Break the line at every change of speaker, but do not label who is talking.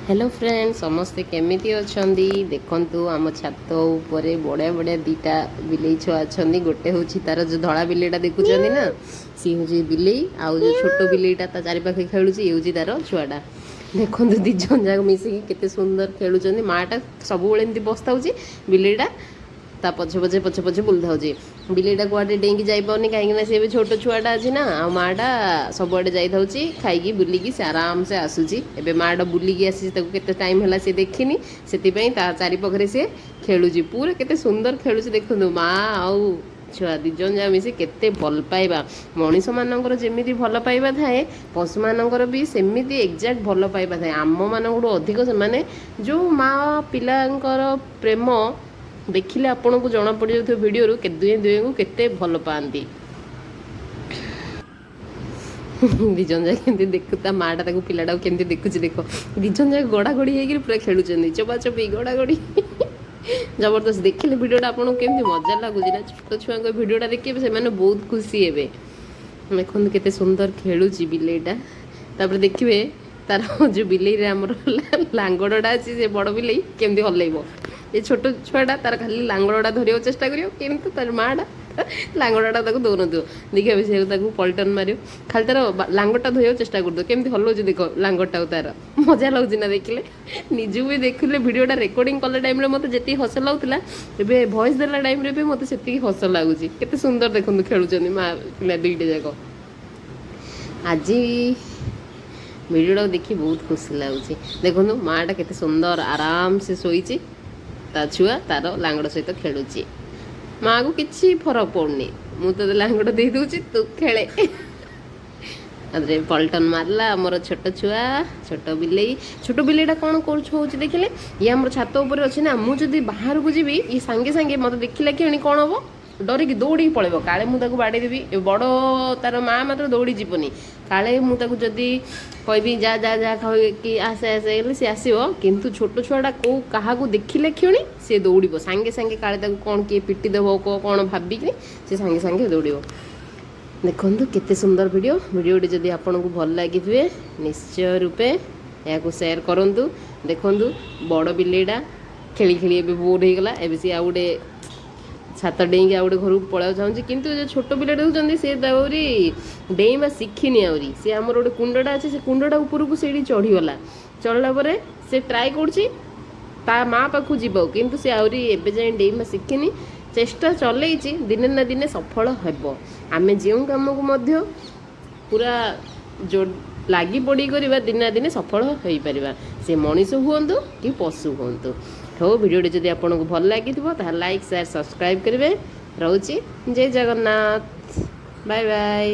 Hello friend, ସମସ୍ତେ କେମିତି ଅଛନ୍ତି? ଦେଖନ୍ତୁ, ଆମ ଛାତ ଉପରେ ବଢ଼ିଆ ବଢ଼ିଆ ଦୁଇଟା ବିଲେଇ ଛୁଆ ଅଛନ୍ତି। ଗୋଟେ ହେଉଛି ତାର ଯେଉଁ ଧଳା ବିଲେଇଟା ଦେଖୁଛନ୍ତି ନା, ସିଏ ହେଉଛି ବିଲେଇ। ଆଉ ଯେଉଁ ଛୋଟ ବିଲେଇଟା ତା ଚାରିପାଖେ ଖେଳୁଛି, ଇଏ ହେଉଛି ତାର ଛୁଆଟା। ଦେଖନ୍ତୁ, ଦୁଇ ଜଣ ଯାକ ମିଶିକି କେତେ ସୁନ୍ଦର ଖେଳୁଛନ୍ତି। ମାଆଟା ସବୁବେଳେ ଏମିତି ବସିଥାଉଛି, ବିଲେଇଟା ତା ପଛେ ପଛେ ପଛେ ପଛେ ବୁଲିଥାଉଛି। ବିଲେଇଟା କୁଆଡ଼େ ଡେଇଁକି ଯାଇପାରୁନି, କାହିଁକିନା ସେ ଏବେ ଛୋଟ ଛୁଆଟା ଅଛି ନା। ଆଉ ମାଆଟା ସବୁଆଡ଼େ ଯାଇଥାଉଛି, ଖାଇକି ବୁଲିକି ସେ ଆରାମସେ ଆସୁଛି। ଏବେ ମାଆଟା ବୁଲିକି ଆସିଛି, ତାକୁ କେତେ ଟାଇମ୍ ହେଲା ସେ ଦେଖିନି, ସେଥିପାଇଁ ତା ଚାରିପାଖରେ ସେ ଖେଳୁଛି। ପୁରା କେତେ ସୁନ୍ଦର ଖେଳୁଛି ଦେଖନ୍ତୁ। ମା ଆଉ ଛୁଆ ଦୁଇ ଜଣ ଯାକ ମିଶି କେତେ ଭଲ ପାଇବା। ମଣିଷମାନଙ୍କର ଯେମିତି ଭଲ ପାଇବା ଥାଏ, ପଶୁମାନଙ୍କର ବି ସେମିତି ଏକ୍ଜାକ୍ଟ ଭଲ ପାଇବା ଥାଏ। ଆମମାନଙ୍କଠୁ ଅଧିକ ସେମାନେ। ଯେଉଁ ମା ପିଲାଙ୍କର ପ୍ରେମ ଦେଖିଲେ ଆପଣଙ୍କୁ ଜଣା ପଡ଼ିଯାଉଥିବ ଭିଡ଼ିଓରୁ, ଦୁହେଁ ଦୁହେଁଙ୍କୁ କେତେ ଭଲ ପାଆନ୍ତି। ଦି ଜଣ ଯାକ କେମିତି ଦେଖୁ, ତା ମାଆଟା ତାକୁ ପିଲାଟାକୁ କେମିତି ଦେଖୁଛି ଦେଖ। ଦି ଜଣ ଯାକ ଗଡ଼ାଗଡ଼ି ହେଇକିରି ପୁରା ଖେଳୁଛନ୍ତି, ଚୋପା ଚୋପି ଗଡ଼ାଗଡ଼ି ଜବରଦସ୍ତ। ଦେଖିଲେ ଭିଡ଼ିଓଟା ଆପଣଙ୍କୁ କେମିତି ମଜା ଲାଗୁଛି ନା? ଛୋଟ ଛୁଆଙ୍କ ଭିଡ଼ିଓଟା ଦେଖିବେ, ସେମାନେ ବହୁତ ଖୁସି ହେବେ। ଦେଖନ୍ତୁ, କେତେ ସୁନ୍ଦର ଖେଳୁଛି ବିଲେଇଟା। ତାପରେ ଦେଖିବେ, ତାର ଯେଉଁ ବିଲେଇରେ ଆମର ଲାଙ୍ଗଡ଼ଟା ଅଛି, ସେ ବଡ଼ ବିଲେଇ କେମିତି ହଲେଇବ। ଏ ଛୋଟ ଛୁଆଟା ତାର ଖାଲି ଲାଙ୍ଗଡ଼ଟା ଧରିବାକୁ ଚେଷ୍ଟା କରିବ, କିନ୍ତୁ ତାର ମାଆଟା ଲାଙ୍ଗଡ଼ଟା ତାକୁ ଦଉନଥିବ। ଦେଖିବ, ସେ ତାକୁ ପଲଟନ ମାରିବ, ଖାଲି ତାର ଲାଙ୍ଗଟା ଧରିବାକୁ ଚେଷ୍ଟା କରୁଥିବ। କେମିତି ହଲଉଛି ଦେଖ ଲାଙ୍ଗଟାକୁ ତାର। ମଜା ଲାଗୁଛି ନା ଦେଖିଲେ? ନିଜକୁ ବି ଦେଖିଲେ, ଭିଡ଼ିଓଟା ରେକର୍ଡ଼ିଂ କଲା ଟାଇମ୍ରେ ମୋତେ ଯେତିକି ହସ ଲାଗୁଥିଲା, ଏବେ ଭଏସ୍ ଦେଲା ଟାଇମ୍ରେ ବି ମୋତେ ସେତିକି ହସ ଲାଗୁଛି। କେତେ ସୁନ୍ଦର ଦେଖନ୍ତୁ ଖେଳୁଛନ୍ତି ମା ପିଲା ଦୁଇଟା ଯାକ। ଆଜି ଭିଡ଼ିଓଟାକୁ ଦେଖି ବହୁତ ଖୁସି ଲାଗୁଛି। ଦେଖନ୍ତୁ, ମାଆଟା କେତେ ସୁନ୍ଦର ଆରାମସେ ଶୋଇଛି, ତା ଛୁଆ ତାର ଲାଙ୍ଗଡ଼ ସହିତ ଖେଳୁଛି। ମାଆକୁ କିଛି ଫରକ ପଡ଼ୁନି। ମୁଁ ତୋତେ ଲାଙ୍ଗଡ଼ ଦେଇ ଦେଉଛି, ତୁ ଖେଳେ। ତାପରେ ପଲଟନ ମାରିଲା ଆମର ଛୋଟ ଛୁଆ, ଛୋଟ ବିଲେଇ। ଛୋଟ ବିଲେଇଟା କ'ଣ କରୁଛୁ ହେଉଛି ଦେଖିଲେ। ଇଏ ଆମର ଛାତ ଉପରେ ଅଛି ନା, ମୁଁ ଯଦି ବାହାରକୁ ଯିବି, ଇଏ ସାଙ୍ଗେ ସାଙ୍ଗେ ମୋତେ ଦେଖିଲା କ୍ଷଣି କ'ଣ ହବ, ଡରିକି ଦୌଡ଼ିକି ପଳେଇବ, କାଳେ ମୁଁ ତାକୁ ବାଡ଼େଇ ଦେବି। ଏ ବଡ଼ ତାର ମା ମାତ୍ର ଦୌଡ଼ି ଯିବନି। କାଳେ ମୁଁ ତାକୁ ଯଦି କହିବି ଯା ଯା ଯା କି ଆସେ ଆସେ ହେଲେ ସେ ଆସିବ, କିନ୍ତୁ ଛୋଟ ଛୁଆଟା କେଉଁ କାହାକୁ ଦେଖିଲେ କ୍ଷଣି ସେ ଦୌଡ଼ିବ ସାଙ୍ଗେ ସାଙ୍ଗେ। କାଳେ ତାକୁ କ'ଣ କିଏ ପିଟି ଦେବ କ'ଣ ଭାବିକି ସେ ସାଙ୍ଗେ ସାଙ୍ଗେ ଦୌଡ଼ିବ। ଦେଖନ୍ତୁ, କେତେ ସୁନ୍ଦର ଭିଡ଼ିଓ। ଭିଡ଼ିଓଟି ଯଦି ଆପଣଙ୍କୁ ଭଲ ଲାଗିଥିବେ, ନିଶ୍ଚୟ ରୂପେ ଏହାକୁ ସେୟାର କରନ୍ତୁ। ଦେଖନ୍ତୁ, ବଡ଼ ବିଲେଇଟା ଖେଳି ଖେଳି ଏବେ ବୋର୍ ହେଇଗଲା। ଏବେ ସିଏ ଆଉ ଗୋଟେ ଛାତ ଡେଇଁକି ଆଉ ଗୋଟେ ଘରକୁ ପଳେଇବାକୁ ଚାହୁଁଛି। କିନ୍ତୁ ଯେଉଁ ଛୋଟ ପିଲାଟା ଦେଖୁଛନ୍ତି, ସେ ଆହୁରି ଡେଇଁବା ଶିଖିନି ଆହୁରି। ସେ ଆମର ଗୋଟେ କୁଣ୍ଡଟା ଅଛି, ସେ କୁଣ୍ଡଟା ଉପରକୁ ସେଇଠି ଚଢ଼ିଗଲା। ଚଢ଼ିଲା ପରେ ସେ ଟ୍ରାଏ କରୁଛି ତା ମା ପାଖକୁ ଯିବାକୁ, କିନ୍ତୁ ସେ ଆହୁରି ଏବେ ଯାଏଁ ଡେଇଁବା ଶିଖିନି। ଚେଷ୍ଟା ଚଲେଇଛି, ଦିନେ ନା ଦିନେ ସଫଳ ହେବ। ଆମେ ଯେଉଁ କାମକୁ ମଧ୍ୟ ପୁରା ଜୋର ଲାଗି ପଡ଼ି କରିବା, ଦିନେ ନା ଦିନେ ସଫଳ ହୋଇପାରିବା, ସେ ମଣିଷ ହୁଅନ୍ତୁ କି ପଶୁ ହୁଅନ୍ତୁ। ହଉ, ଭିଡ଼ିଓଟି ଯଦି ଆପଣଙ୍କୁ ଭଲ ଲାଗିଥିବ, ତାହେଲେ ଲାଇକ୍, ସେୟାର, ସବସ୍କ୍ରାଇବ୍ କରିବେ। ରହୁଛି, ଜୟ ଜଗନ୍ନାଥ, ବାଏ ବାଏ।